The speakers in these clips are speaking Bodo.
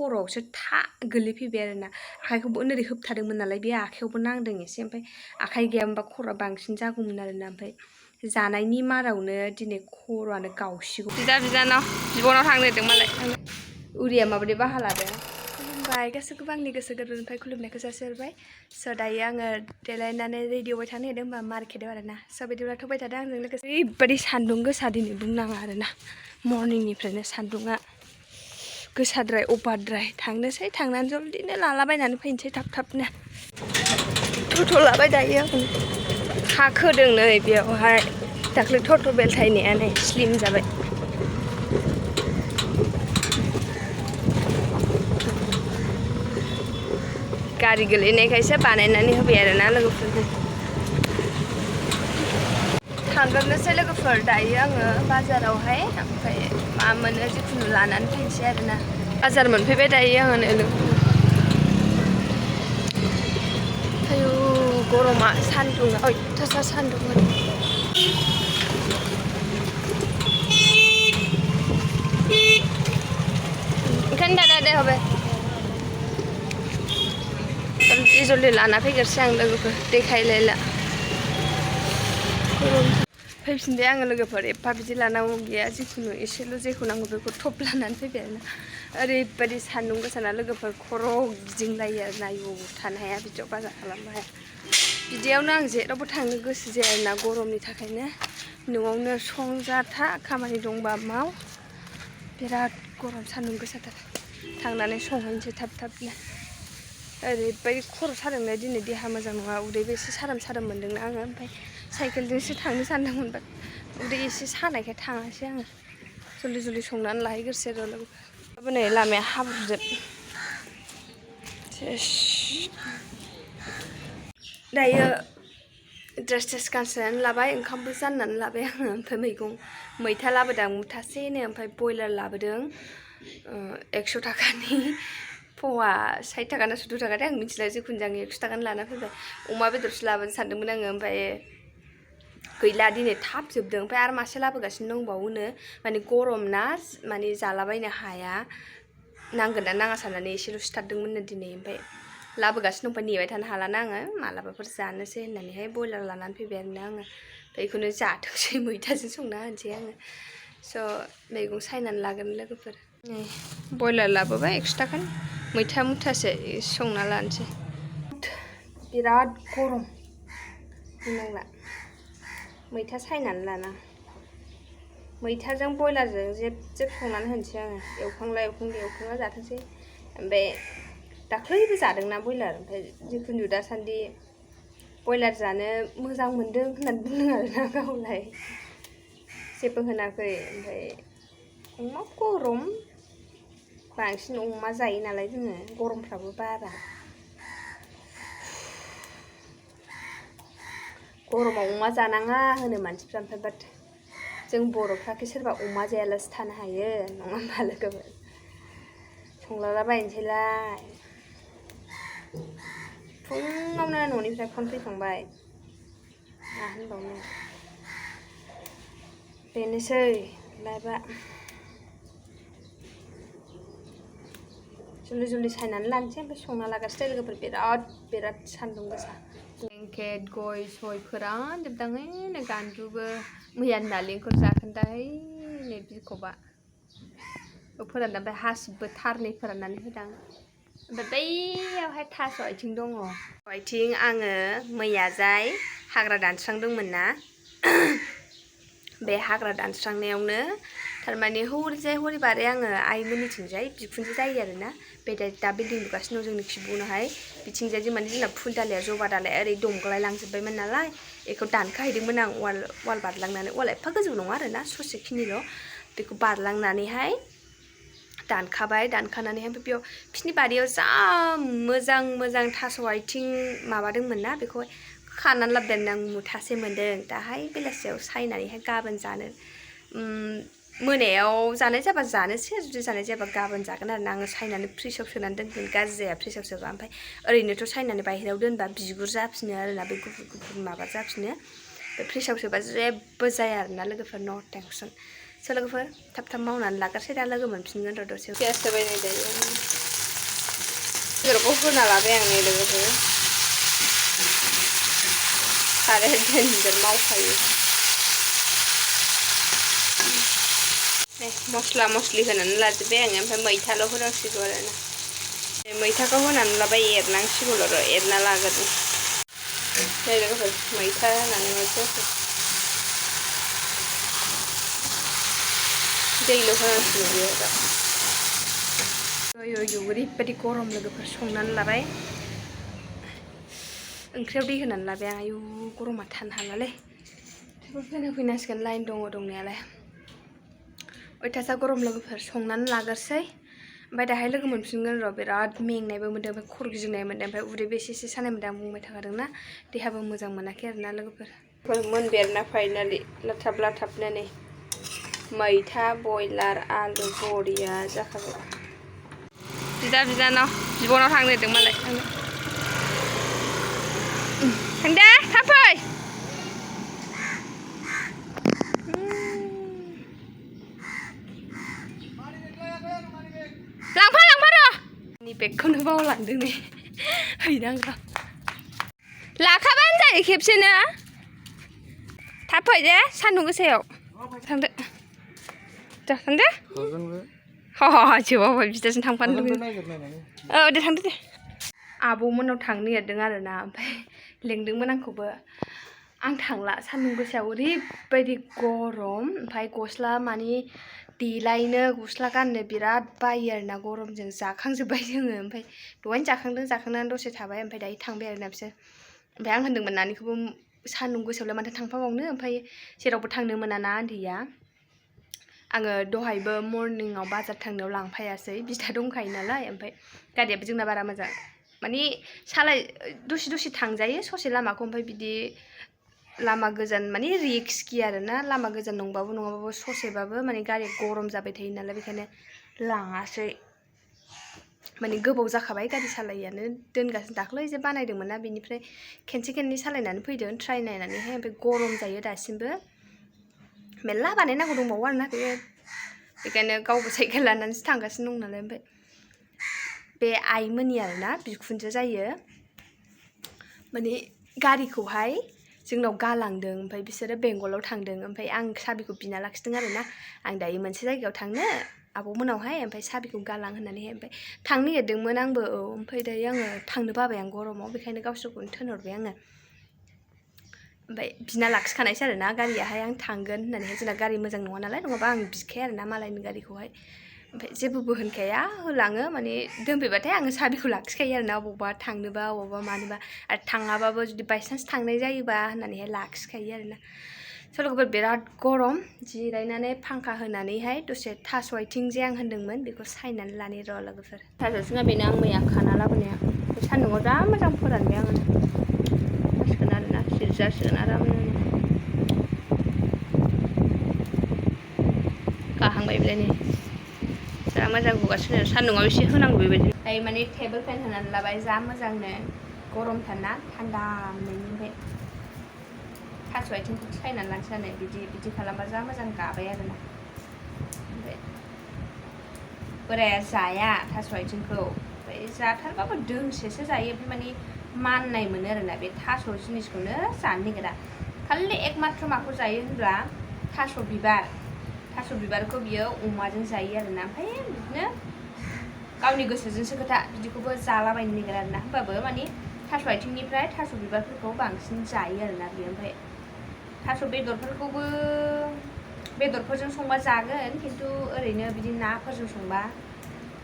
खर'आवसो था गोलैफैबाय आरोना आखाइखौबो ओरै होबथादोंमोन नालाय बे आखाइयावबो नांदों एसे ओमफ्राय आखाइ गैयामोनबा खर'आ बांसिन जागौमोन आरोना ओमफ्राय जानायनि मारावनो दिनै खर'आनो गावसिगौ बिदा बिनानाव बिब'नाव थांनो होदों मालाय उरिया माबायदि बाहा लादों खुलुमबाय गासैखौबो आंनि गोसो गोरबोनिफ्राय खुलुमनायखौ जासिहरबाय स' दायो आङो देलायनानै रेडि जाबाय थानो होदों होमबा मार्केटाव आरोना स' बिदिब्ला थ'बाय थादों आंजों लोगोसे ओरैबायदि सान्दुं गोसा दिनै बुंनाङा आरोना मर्निंनिफ्रायनो सान्दुङा गोसाद्राय अभारद्राय थांनोसै थांनानै जल्दिनो लालाबायनानै फैनोसै थाब थाबनो थ'थ'लाबाय दायो हा खोदों नै बेयावहाय दाख्लै थ'थ' बेलथायनाया नै स्लिम जाबाय गारि गोलैनायखायसो बानायनानै होबाय आरोना लोगोफोरनो थांग्रोनोसै लोगोफोर दायो आङो बाजारावहाय ओमफ्राय मा मोनो जिखुनु लानानै फैनोसै आरोना बाजार मोनफैबाय दायो आङो नै लोगोफोर आयु गरमा सान्दुङा अयथासार सान्दुंमोन ओंखायनो दादा হবে जल्दि लाना फैग्रोसै आं लोगोफोर देखायलायला फैफिनबाय आङो लोगोफोर एफा बिदि लानांगौ गैया जिखुनु एसेल' जेखौ नांगौ बेखौ थप लानानै फैबाय आरोना ओरैबायदि सान्दुं गोसाना लोगोफोर खर' गिदिंलायो आरोना आयौ थानो हाया बिदियाव बाजार खालामनो हाया बिदियावनो आं जेरावबो थांनो गोसो जाया आरोना गरमनि थाखायनो न'आवनो संजाथा खामानि दंबा माव बिराद गरम सान्दुं गोसाथार थांनानै संहैनोसै थाब थाबनो ओरैबायदि खर' सादोंना दिनै देहा मोजां नङा उदैबो एसे सारोम मोन्दोंना आङो ओमफ्राय साइकेलजोंसो थांनो सानदोंमोन बाट उदै एसे सानायखाय थाङासै आङो जल्दि संनानै लाहैग्रोसै र' लोगोफोर नै लामाया हाब्रुजोब दायो ड्रेस गानस्रानानै लाबाय ओंखामबो जाननानै लाबाय आङो ओमफ्राय मैथा लाबोदों मुथासेनो ओमफ्राय बयलार लाबोदों 100 थाखानि फवा 60 थाखा ना 70 थाखा आं मिथिला जिखुनु जां 100 थाखानि लाना फैबाय अमा बेदरसो लाबोनो सानदोंमोन आङो ओमफ्राय गैला दिनै थाब जोबदों ओमफ्राय आरो मासे लाबोगासिनो दंबावोनो माने गरम ना माने जालाबायनो हाया नांगोन ना नाङा साननानै एसेल' सिथारदोंमोननो दिनै ओमफ्राय लाबोगासिनो दं नेबाय थानो हालाना आङो मालाबाफोर जानोसै होननानैहाय बयलार लानानै फैबाय आरोना आङो बेखौनो जाथोंसै मैथाजों संना होनोसै आङो स' मैगं सायनानै लागोन लोगोफोर नै बयलार लाबोबाय 100 थाखानि मैथा मुथासे संना लानोसै बिराद गरम बुंनांला मैथा सायनानै लाना मैथाजों बयलारजों जेब संनानै होनोसै आङो एवखांला जाथोंसै ओमफ्राय दाख्लैबो जादोंना बयलार ओमफ्राय जिखुनु दासान्दि बयलार जानो मोजां मोन्दों होननानै बुंदों आरोना गावलाय जेबो होनाखै ओमफ्राय अमा गरम बांसिन अमा जायो नालाय जोङो गरमफ्राबो बारा गरमाव अमा जानाङा होनो मानसिफ्रा ओमफ्राय बाट जों बर'फ्राखि सोरबा अमा जायालासे थानो हायो नङा होमबा लोगोफोर संलाबायनोसैलाय फुङावनो न'निफ्राय फन फैखांबाय मा होनबावनो बेनोसै लाइफआ जल्दि सायनानै लानोसै ओमफ्राय संना लागासिनो लोगोफोर बिराद सान्दुं गोसा ब्लेंकेट गय सय फोरानजोबदाङै गान्दुबो मैयानि नालेंखर जाखोन्दाहाय नै बिखबा फोरानना ओमफ्राय हासिबबो थारनै फोराननानै होदां ओमफ्राय बैयावहाय थास' आथिं दङ आथिं आङो मैयाजाय हाग्रा दानस्रांदोंमोन ना बे हाग्रा दानस्रांनायावनो थारमाने हरै बारै आङो आइमोननिथिंजाय बिखुनजो जायो आरोना बे दा बिल्डिं लुगासिनो दं जोंनि खिबुनावहाय बिथिंजाय माने जोंना फुल दालाया जबा दालाया ओरै दमग्लाय लांजोब्बायमोन नालाय बेखौ दानखाहैदोंमोन आं वाल बारलांनानै वाल एफा गोजौ नङा आरोना ससेखिनिल' बेखौ बारलांनानैहाय दानखानानैहाय ओमफ्राय बेयाव बिसिनि बारियाव जा मोजां थास' आथिं माबादोंमोन ना बेखौहाय खानानै लाबोदों आं मुथासे मोन्दों दाहाय बेलासियाव सायनानैहाय गाबोन जानो मोनायाव जानाय जाबा जानोसै जुदि जानाय जायाबा गाबोन जागोन आरोना आङो सायनानै फ्रिजआव सोनानै दोनगोन गाज्रि जाया फ्रिजआव सोबा ओमफ्राय ओरैनोथ' सायनानै बाहेरायाव दोनबा बिगुर जाफिनो आरोना बे गुफुर माबा जाफिनो बे फ्रिजआव सोबा जेबो जाया आरोना लोगोफोर नो टेनसन स' लोगोफोर थाब मावनानै लाग्रोसै दा लोगो मोनफिनगोन र' दसे पियास होबाय नै दायो बेदरखौ होना लाबाय आं नै लोगोफोर साराया देनजार मावखायो मस्ला मस्लि होनानै लाजोब्बाय आङो ओमफ्राय मैथाल' होनांसिगौ आरोना मैथाखौ होनानै लाबाय एरनांसिगौल' र' एरना लाग्रोनि नै लोगोफोर मैथा होनानै मैथा दैल' होनांसिगौ बेयाव दा ओरैबायदि गरम लोगोफोर संनानै लाबाय ओंख्रियाव दै होनानै लाबाय आं आयु गरमा थानो हालालै फैनांसिगोन लाइन दङ दंनायालाय अयथासार गरम लोगोफोर संनानै लागोरसै ओमफ्राय दाहाय लोगो मोनफिनगोन र' बिराद मेंनायबो मोनदों ओमफ्राय खर' गिदिंनाय मोनदों ओमफ्राय उदैबो एसे सानाय मोनदों आं बुंबाय थाखादोंना देहाबो मोजां मोनाखै आरोना लोगोफोर मोनबायना फाइनालि लाथाब लाथाबनो नै मैथा बयलार आलु बरिया जाखाबाय बिदा बिनानाव बिब'नाव थांनो नागिरदों मालाय थांदे थाब फै लांफा र' नि बेगखौनो बावलांदों नै हैनांगौ लाखाबानो जायो खेबसेनो थाब फै दे सान्दुं गोसायाव थांदो थांदो जोबावबाय बिदाजों थांफानो लुगैयो औ दे थांदो दे आब'मोननाव थांनो नागिरदों आरोना ओमफ्राय लेंदोंमोन आंखौबो आं थांला सान्दुं गोसायाव ओरैबायदि गरम ओमफ्राय गस्ला मानि देलायनो गस्ला गाननो बिराद बायो आरोना गरमजों जाखांजोब्बाय जोङो ओमफ्राय दहायनो जाखांनानै दसे थाबाय ओमफ्राय दायो थांबाय आरोना बिसोर ओमफ्राय आं होनदोंमोन नानिखौबो सान्दुं गोसायावलाय माथो थांफाबावनो ओमफ्राय जेरावबो थांनो मोनाना उन्दैया आङो दहायबो मर्निंआव बाजार थांनायाव लांफायासै बिदा दंखायो नालाय ओमफ्राय गारियाबो जोंना बारा मोजां माने दसे थांजायो ससे लामाखौ ओमफ्राय बिदि लामा गोजान माने रिस्कि आरोना लामा गोजान नङाबाबो ससेबाबो माने गारिया गरम जाबाय थायो नालाय बेखायनो लाङासै माने गोबाव जाखाबाय गारि सालायैयानो दोनगासिनो दाख्लै जे बानायदोंमोन ना बेनिफ्राय खेनसे सालायनानै फैदों ट्राइ नायनानैहाय ओमफ्राय गरम जायो दासिमबो मेल्ला बानायनांगौ दंबावो आरोना बेखायनो गावबो साइकेल लानानैसो थांगासिनो दं नालाय ओमफ्राय बे आइमोननि आरोना बिखुनजो जायो माने गारिखौहाय जोंनाव गालांदों ओमफ्राय बिसोरो बेंगलाव थांदों ओमफ्राय आं साबिखौ बिना लाखिदों आरोना आं दायो मोनसे जायगायाव थांनो आब'मोनावहाय ओमफ्राय साबिखौ गालां होननानैहाय ओमफ्राय थांनो नागिरदोंमोन आंबो औ ओमफ्राय दायो आङो थांनो बाबाय आं गरमाव बेखायनो गावसोरखौनो थिनहरबाय आङो ओमफ्राय बिना लाखिखानायसै आरोना गारियाहाय आं थांगोन होननानैहाय जोंना गारि मोजां नङा नालाय नङाबा आं बिखाया आरोना मालायनि गारिखौहाय ओमफ्राय जेबोबो होनखाया होलाङो माने दोनफैबाथाय आङो साबिखौ लाखिखायो आरोना अबावबा थांनोबा अबावबा मानोबा आरो थाङाबाबो जुदि बायसान्स थांनाय जायोबा होननानैहाय लाखिखायो आरोना लोगोफोर बिराद गरम जिरायनानै फांखा होनानैहाय दसे थास' आथिं जे आं होनदोंमोन बेखौ सायनानै लानि र' लोगोफोर थास' आथिङा बेनो आं मैया खाना लाबोनाया सान्दुङाव जा मोजां फोरानबाय आङो जासिगोन आरोना सिरिजासिगोन आरामनो गाहांबाय बिलाय नै जा मोजां गुगासिनो सान्दुङाव एसे होनांगौ बेबायदि दायो माने टेबोल फेन होनानै लाबाय जा मोजांनो गरमथारना थान्दा मोननायनिफ्राय थास' आथिंखौ सायनानै लानोसै बिदि खालामबा जा मोजां गाबाय आरोना ओमफ्राय बोराया जाया थास' आथिंखौ ओमफ्राय जाथारबाबो दोंसेसो जायो ओमफ्राय माने माननाय मोनो आरोना बे थास' जिनिसखौनो जानो नागिरा खालि एकमात्र माखौ जायो होनब्ला थास' बिबारखौ बियो अमाजों जायो आरोना ओमफ्राय बिदिनो गावनि गोसोजोंसो खोथा बिदिखौबो जालाबायनो नागिरा आरोना होमबाबो माने थास' आथिंनिफ्राय थास' बिबारफोरखौ बांसिन जायो आरोना बियो ओमफ्राय थास' बेदरफोरखौबो बेदरफोरजों संबा जागोन खिन्थु ओरैनो बिदि नाफोरजों संबा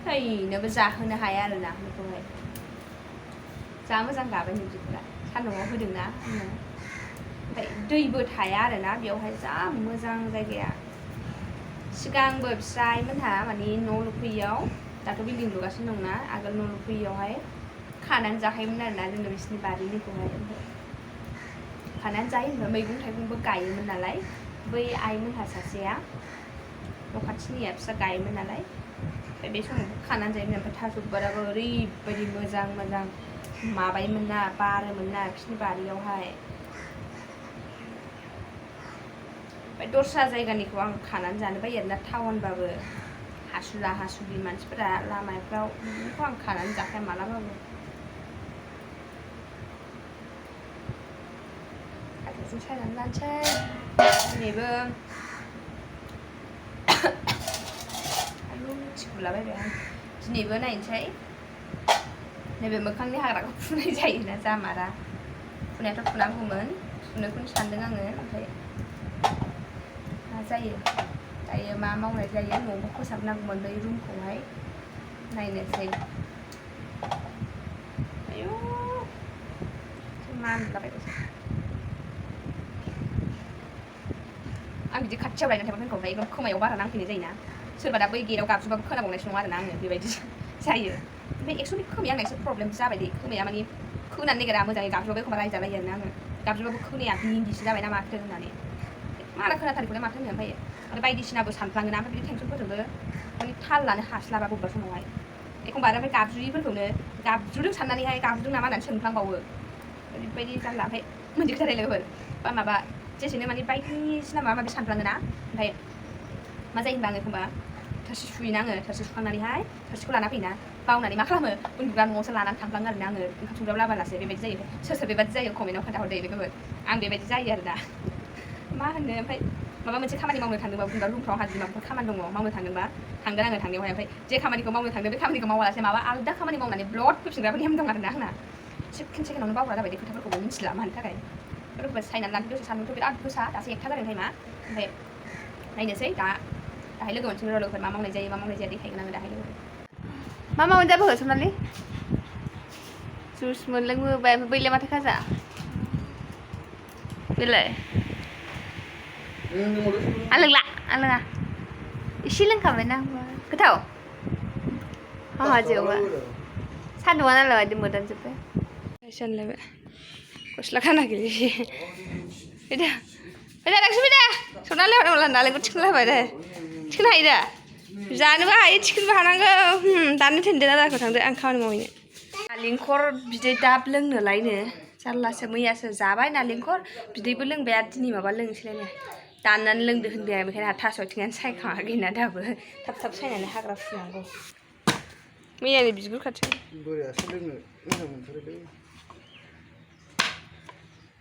हैनोबो जाहोनो हाया आरोना बेखौहाय जा मोजां गाबाय बिदिफोरा सान्दुङाव होदोंना आङो ओमफ्राय दैबो थाया आरोना बेवहाय जा मोजां जायगाया सिगांबो बिस्रायमोनहा माने न' लुफैयाव दाथ' बिल्डिं लुगासिनो दंना आगोल न' लुफैयावहाय खानानै जाखायोमोन आरोना जोङो बिसिनि बारिनिखौहाय ओमफ्राय खानानै जायो ओमफ्राय मैगं थाइगंबो गायोमोन नालाय बै आइमोनहा सासेया न' खाथिनिया बिस्रा गायोमोन नालाय ओमफ्राय बे समाव खानानै जायोमोन ओमफ्राय थास' बिबाराबो ओरैबायदि मोजां माबायोमोन ना बारोमोन ना बिसिनि बारियावहाय ओमफ्राय दस्रा जायगानिखौ आं खानानै जानो बायो आरोना टाउनबाबो हासुला हासुलि मानसिफोरा लामाफ्राव बेखौ आं खानानै जाखाया मालाबाबो खाथाजों सायनानै लानोसै दिनैबो आयु थिफुलाबायबाय आं दिनैबो नायनोसै नैबे मोखांनि हाग्राखौ फुनाय जायोना जामारा फुनायाथ' फुनांगौमोन फुनोखौनो सानदों आङो ओमफ्राय मा जायो दायो मा मावनाय जायो न'खौ फोसाबनांगौमोन बै रुमखौहाय नायनोसै आयु मानलाबाय आं बिदि खाथियाव लायनानै थाबाय ओमफ्राय एकदम खोमायाव बारा नांफैनाय जायोना सोरबा दा बै गेटआव गाबज्रिबाबो खोनाबावनायसो नङा आरोना आङो बेबायदि जायो ओमफ्राय एक्सुवेलि खोमाया आंना एसे प्रब्लेम जाबाय दे खोमाया माने खोनानो नागिरा मोजाङै गाबज्रिबाबो एखमबा रायजालायो आरोना आङो गाबज्रिबाबो खोनाया बिदिसो जाबाय ना माथो होननानै माला खोनाथारिखौलाय माथो होनो ओमफ्राय आरो बायदिसिनाबो सानफ्लाङोना ओमफ्राय बिदि टेनसनफोरजोंबो माने थाल लानो हास्लाबा बबेबा समावहाय एखमबा आरो ओमफ्राय गाबज्रियिफोरखौनो गाबज्रिदों साननानैहाय गाबज्रिदों नामा होननानै सोंफ्लांबावो ओरैबायदि जारला ओमफ्राय मोनसे खोथा रायलायबाय बा माबा जेसेनो माने बायदिसिना माबा माबि सानफ्लाङोना ओमफ्राय मा जायो होनबा आङो एखमबा थोरसि सुयोना आङो थोरसि सुखांनानैहाय थोरसिखौ लाना फैना बावनानै मा खालामो उन्दुग्रा न'आवसो लानानै थांफ्लाङो आरोना आङो ओंखाम संग्रायाव लाबोलासे बेबायदि जायो सोर बेबायदि जायो कमेन्टआव खोन्थाहरदो लोगोफोर आं बेबायदि जायो आरोना मा होनो ओमफ्राय माबा मोनसे खामानि मावनो थांदोंबा बुंबा रुमफ्राव हाजि माबाफोर खामानि दङ मावनो थांदोंबा थांगोन आङो थांनायावहाय ओमफ्राय जे खामानिखौ मावनो थांदों बे खामानिखौ मावालासे माबा आलदा खामानि मावनानै ब्लड फैफिनग्राबो नेम दं आरोना आंना सेकेन्ड सेकेन्डआवनो बावग्रा जाबाय बे खोथाफोरखौबो मिथिला मानि थाखाय रुमखौ सायनानै लानोसै दसे सान्दुंथ' बिराद गोसा दासो 1टा जादों टाइमा ओमफ्राय नायनोसै दाहाय लोगो मोनसिगोन लोगोफोर मा मावनाय जायो मा मावनाय जाया देखायगोन आङो दाहाय लोगो मा मावनाय जाबोखो सनालि जुस मोनलोंबोबाय ओमफ्राय बैलाय माथो खाजा बेलाय आं लोङा एसे लोंखाबायना गोथाव जेवबा सान्दुङा नालाय बायदि मोदानजोब्बाय सानलायबाय गस्ला खानाखै बिदा दाखसै बिदा सनालि हरनांगौ नालेंखर थिखोनलायबाय दे थिखोनो हायो दा जानोबो हायो थिखोनोबो हानांगौ दानो थोनदो दादाखौ थांदो आं खामानि मावहैनो नालेंखर बिदै दाब लोंनोलायनो जारलासो मैयासो जाबाय नालेंखर बिदैबो लोंबाय आरो दिनै माबा लोंसैलायनो दाननानै लोंदो होनबाय आं बेखायनो आरो थास' आथिङानो सायखाङाखैना दाबो थाब थाब सायनानै हाग्रा फुनांगौ मैयानि बिगुर खाथियाव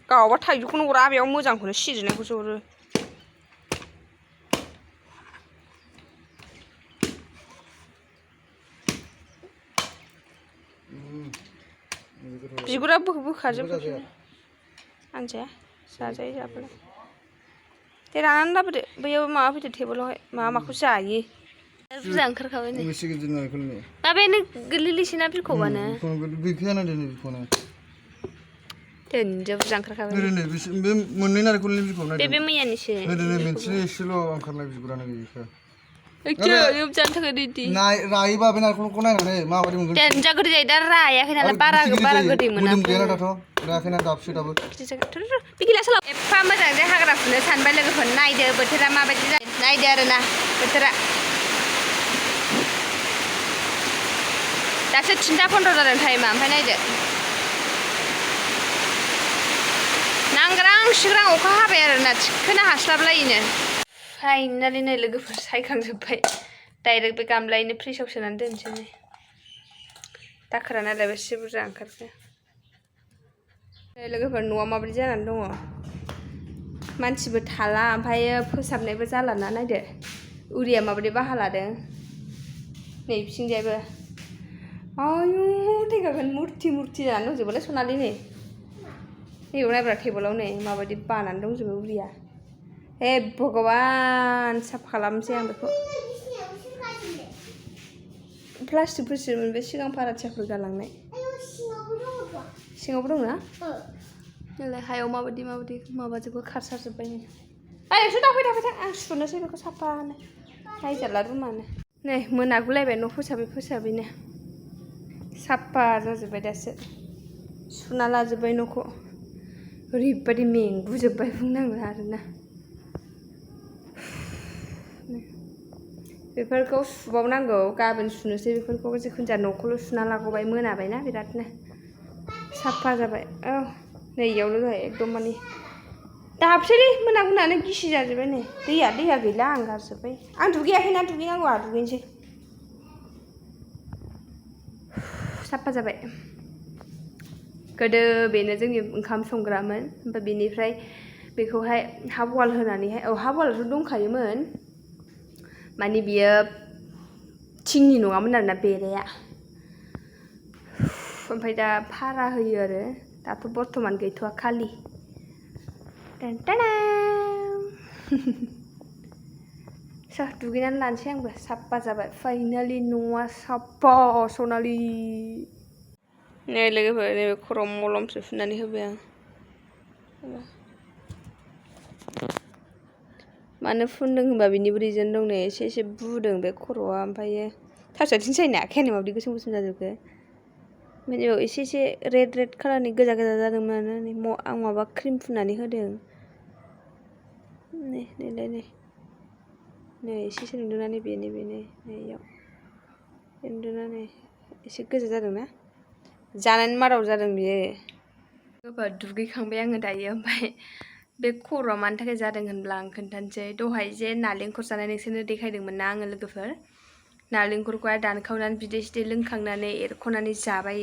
गावबा थाइजौखौनो हरा बेयाव मोजांखौनो सिरिनायखौसो हरो बिगुरा बोखाजोबो आं जाया जाजायो जाबालाय दे लानानै लाबोदो बैयाव माबा फैदो टेबोलावहाय माखौ जायो बुरजा ओंखारखाबाय नै माबायानो गोरलैलैसोना बिखबानो दोनजो बुरजा ओंखारखाबाय बे मोननै नारेंखलनि बिखब नायदो बे मैयानिसो मोनसे एसेल' ओंखारनाय बिगुरानो बेखौ जानो थाखाय रेडि रायोबा बे नारेंखलखौ नायनानै माबायदि मोनगोन जा गोदै जायो दा रायाखै नालाय बारा गोदै मोना मोदोम गैयाना दाथ' रायाखैना दाबसे दाबो बे गिलासो एफा मोजां जे हाग्रा फुनो सानबाय लोगोफोर नायदो बोथोरा माबायदि जायो नायदो आरोना बोथोरा दासो 3:15 जादों टाइमा ओमफ्राय नायदो नांग्रां सिग्रां अखा हाबाय आरोना थिखोनो हास्लाबलायिनो फाइनालि नै लोगोफोर सायखांजोब्बाय डाइरेक्ट बे गामलायैनो फ्रिजआव सोनानै दोनसै नै दाखोरा नालाय बेसे बुरजा ओंखारखो नै लोगोफोर न'आ माबायदि जानानै दङ मानसिबो थाला ओमफ्राय फोसाबनायबो जालाना नायदो उरिया माबायदि बाहा लादों नै बिथिंजायबो आयु थैखागोन मुर्ति जानानै दंजोबोलै सनालि नै नैयाव नायब्रा टेबोलाव नै माबायदि बानानै दंजोबो उरिया हे भगबान साफा खालामसै आं बेखौ प्लास्टिकफोरसोमोन बे सिगां फाराथियाफोर गालांनाय सिङावबो दं ना नालाय हायाव माबायदि माबाजोबो खारसारजोब्बाय नै आयसो दाफै आं सुनोसै बेखौ साफानो नायजाला रुमानो नै मोनागुलायबाय न' फोसाबैनो साफा जाजोब्बाय दासो सुना लाजोब्बाय न'खौ ओरैबायदि मेंगुजोब्बाय बुंनांला आरोना बेफोरखौ सुबावनांगौ गाबोन सुनोसै बेफोरखौ जिखुनु जाया न'खौल' सुना लागौबाय मोनाबायना बिरादनो साफा जाबाय औ नै इयावल' जाबाय एकदम माने दाबसैलै मोनागुनानो गिसि जाजोब्बाय नै दैया गैला आं गारजोब्बाय आं दुगैयाखैना दुगैनांगौ आं दुगैनोसै साफा जाबाय गोदो बेनो जोंनि ओंखाम संग्रामोन ओमफ्राय बेनिफ्राय बेखौहाय हाफ वाल होनानैहाय हाफ वालथ' दंखायोमोन माने बियो थिंनि नङामोन आरोना बेराया ओमफ्राय दा भारा होयो आरो दाथ' बर्थमान गैथ'आ खालि स' दुगैनानै लानोसै आंबो साफा जाबाय फाइनालि न'आ साफा सनालि नै लोगोफोर नैबे खर'आव मलमसो फुननानै होबाय आं मानो फुनदों होनबा बिनिबो रिजन दं नै एसे बुदों बे खर'आ ओमफ्रायो थास आथिं सायना आखायानो माबायदि गोसोम गोसोम जाजोबखो ओमफ्राय बेयाव एसे रेड कालारनि गोजा जादोंमोन आं माबा क्रिम फुननानै होदों नै एसे नुदोंना नैबे नैयाव नुदोंना नै एसे गोजा जादोंना जानायनि मादाव जादों बियो गोबां दुगैखांबाय आङो दायो ओमफ्राय बे खर'आ मानि थाखाय जादों होनब्ला आं खोन्थानोसै दहाय जे नालेंखर जानाय नोंसोरनो देखायदोंमोन ना आङो लोगोफोर नालेंखरखौहाय दानखावनानै बिदै सिदै लोंखांनानै एरख'नानै जाबाय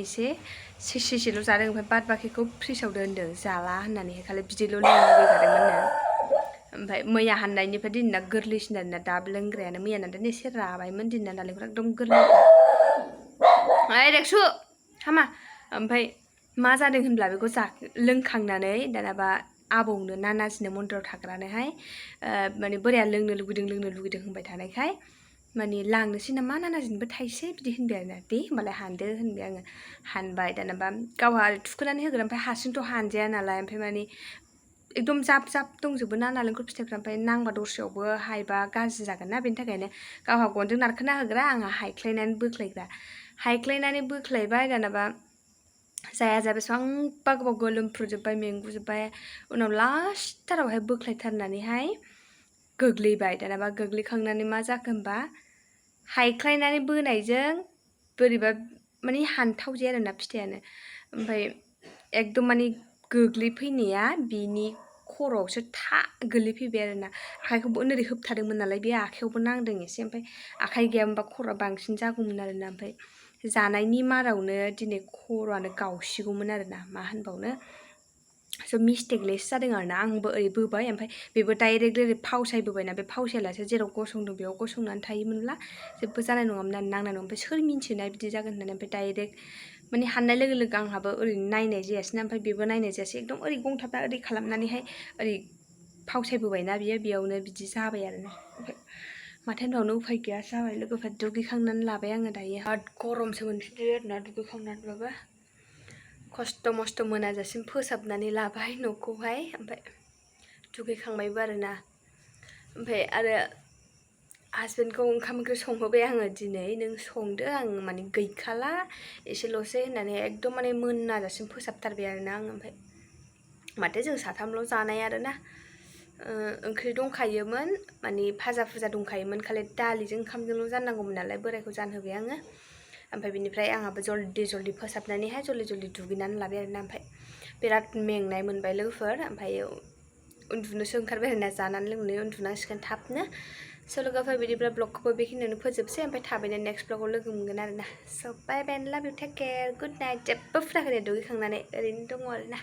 सेसेल' जादों ओमफ्राय बाद बाखिखौ फ्रिजआव दोनदों जाला होननानैहाय खालि बिदैल' लोंनो लुबैखादोंमोननो ओमफ्राय मैया हाननायनिफ्राय दिनैना गोरलैसिन आरोना दाबो लोंग्रायानो मैया नालाय एसे राबायमोन दिनैना नालेंखरा एकदम गोरलै ओइ रेक्सु हामा ओमफ्राय मा जादों होनब्ला बेखौ लोंखांनानै दानाबा आबौनो नानाजिनो मन्दिराव थाग्रानोहाय माने बोराया लोंनो लुगैदों होनबाय थानायखाय माने लांनोसै नामा नानाजिनोबो थाइसे बिदि होनबाय आरोना दे होमबालाय हानदो होनबाय आङो हानबाय दानाबा गावहा थुखोनानै होगोन ओमफ्राय हारसिंथ' हानजाया नालाय ओमफ्राय माने एकदम जाब दंजोबो ना नालेंखर फिथाइफ्रा ओमफ्राय नांबा दस्रायावबो हायबा गाज्रि जागोन ना बेनि थाखायनो गावहा गनजों नारखोना होग्रा आंहा हायख्लायनानै बोख्लायग्रा हायख्लायनानै बोख्लायबाय दानाबा जाया बेसेबांबा गोबाव गोलोमफ्रुजोब्बाय मेंगुजोब्बाय उनाव लास्टथारावहाय बोख्लायथारनानैहाय गोग्लैबाय दानाबा गोग्लैखांनानै मा जाखो होनबा हायख्लायनानै बोनायजों बोरैबा माने हानथावजाया आरोना फिथाइयानो ओमफ्राय एकदम माने गोग्लैफैनाया बिनि खर'आवसो गोग्लैफैबाय आरोना आखाइखौबो ओरै होबथादोंमोन नालाय बे आखाइयावबो नांदों एसे ओमफ्राय आखाइ गैयामोनबा खर'आ बांसिन जागौमोन आरोना ओमफ्राय जानायनि मारावनो दिनै खर'आनो गावसिगौमोन आरोना मा होनबावनो स' मिस्टेकलेस जादों आरोना आंबो ओरै बोबाय ओमफ्राय बेबो डाइरेक्ट ओरै फावसायबोबायना बे फावसायालासे जेराव गसंदों बेयाव गसंनानै थायोमोनब्ला जेबो जानाय नङामोन आरो नांनाय नङा ओमफ्राय सोर मिन्थिनाय बिदि जागोन होननानै ओमफ्राय डाइरेक्ट माने हाननाय लोगो लोगो आंहाबो ओरैनो नायनाय जायासैना ओमफ्राय बेबो नायनाय जायासै एकदम ओरै गंथाबना ओरै खालामनानैहाय ओरै फावसायबोबायना बेयावनो बिदि जाबाय आरोना ओमफ्राय माथो होनबावनो उफाय गैया जाबाय लोगोफोर दुगैखांनानै लाबाय आङो दायो बिराद गरमसो मोनफिनबाय आरोना दुगैखांनानैबाबो खस्थ' मस्थ' मोनाजासिम फोसाबनानै लाबाय न'खौहाय ओमफ्राय दुगैखांबायबो आरोना ओमफ्राय आरो हासबेन्डखौ ओंखाम ओंख्रि संहोबाय आङो दिनै नों संदो आं माने गैखाला एसेल'सै होननानै एकदम माने मोनाजासिम फोसाबथारबाय आरोना आं ओमफ्राय माथो जों साथामल' जानाय आरोना ओंख्रि दंखायोमोन माने भाजा फुजा दंखायोमोन खालि दालिजों ओंखामजोंल' जाननांगौमोन नालाय बोरायखौ जानहोबाय आङो ओमफ्राय बिनिफ्राय आंहाबो जल्दि फोसाबनानैहाय जल्दि दुगैनानै लाबाय आरोना ओमफ्राय बिराद मेंनाय मोनबाय लोगोफोर ओमफ्राय उन्दुनोसो ओंखारबाय आरोना जानानै लोंनानै उन्दुनांसिगोन थाबनो स' लोगोफोर बिदिब्ला ब्लगखौबो बेखिनियावनो फोजोबसै ओमफ्राय थाबैनो नेक्स्ट ब्लगाव लोगो मोनगोन आरोना स' bye bye love you take care good night जेबो फुराखै दुगैखांनानै ओरैनो दङ आरोना